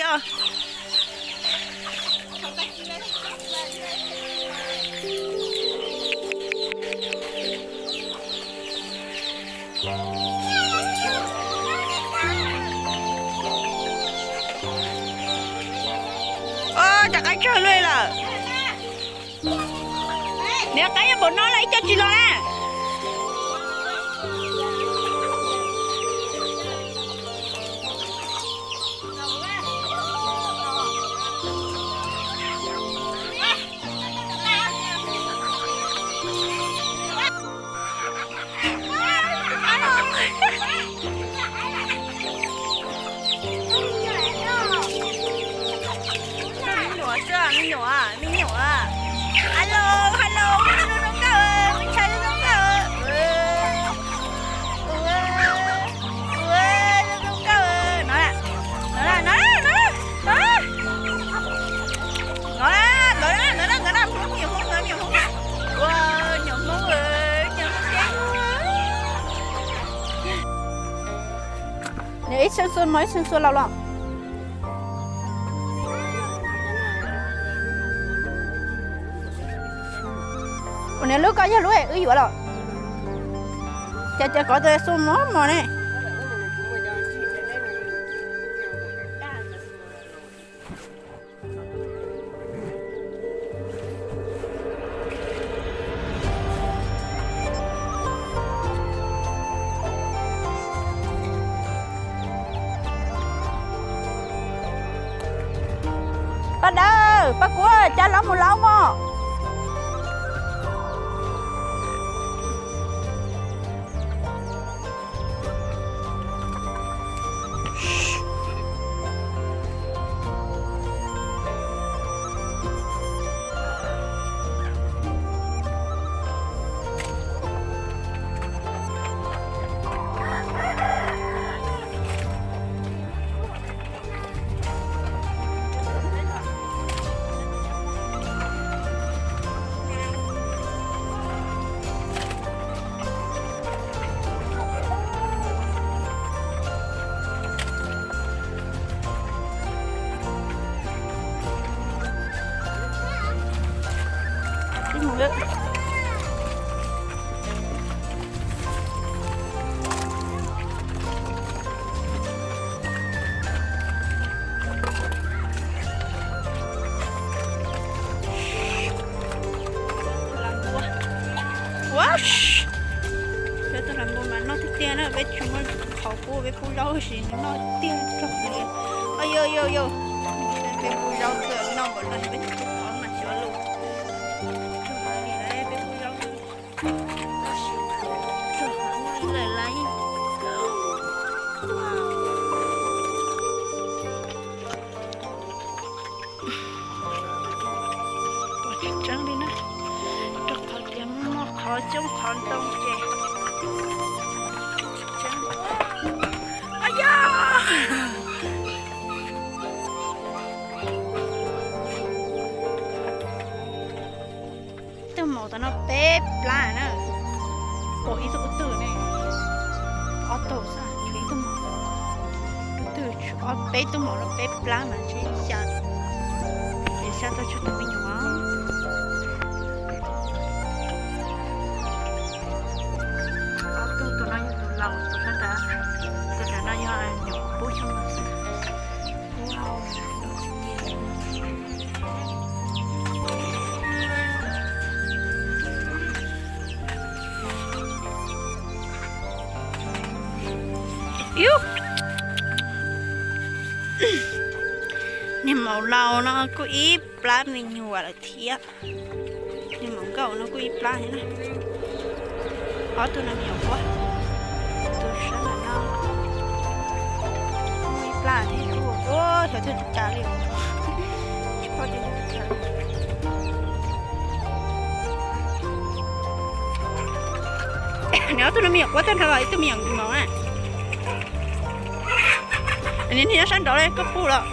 Rov qab tsawg lawm. Niam, qaib nyob npaum no los ib co tsis los na. Me nyuam xwb, me nyuam, me nyuam. Hello, hello, zoo nkauj, me ntxhais zoo nkauj. Ua, zoo nkauj. No na, no na, no na, no na, no na. No na, nkawd na, nkawd na, nkawd na, Hmoob, me nyuam Hmoob, nkawd me nyuam Hmoob na. Ua, nyuam Hmoob, nyuam Hmoob teb. Niam, ib txheej xua mos, ib txheej xua laus los. Ua, niam, lub ko yog lub wb yuav los? Ces, ces kov tus xua mos mos ne. Paj Dawb, Paj Kuab, cas los mus laus mog? Ua, peb tus hluas nkauj mas noj tiag tiag na, peb tsis muaj qhov pub peb pub zaub tab sis nws noj tiag tag li. Yog yog yog, peb pub zaub xwb noj npaum no peb tsis pub qhov mas xyov lus. Peb pub zaub xwb. Txog qhov no lawm laiv. Pom tsis tseeb li na, rau qhov tias muaj qhov coob qhov ntoo ces tsis tseeb. Ab yog! Ib tug maum tom no peb plab na. Pom ib tug ub twg ne, ob tug xwb, tshuav ib tug maum. Ub twg, ob peb tug maum no peb plab mas ntshe xya, xya tau tshuav tus me nyuam. Ob tug, tus no yog tus laus, tus sab nrad, tus nrad no yog nyuam qhuav pub xyoo no xwb. Niag maum laus no kuj ib plab me nyuam lawm thiab. Niag maum nkauj no kuj ib plab thiab na. Ob tug no me nyuam quab, tus sab nram no kuj ib plab thiab. Ua, xyov twg tsis cas li. Tsis paub tias twg tsis cas li. Nws ob tug no me nyuam quab tag nrho los ib tug me nyuam nkis mos na. Niag nyob sab nraud koj pub los?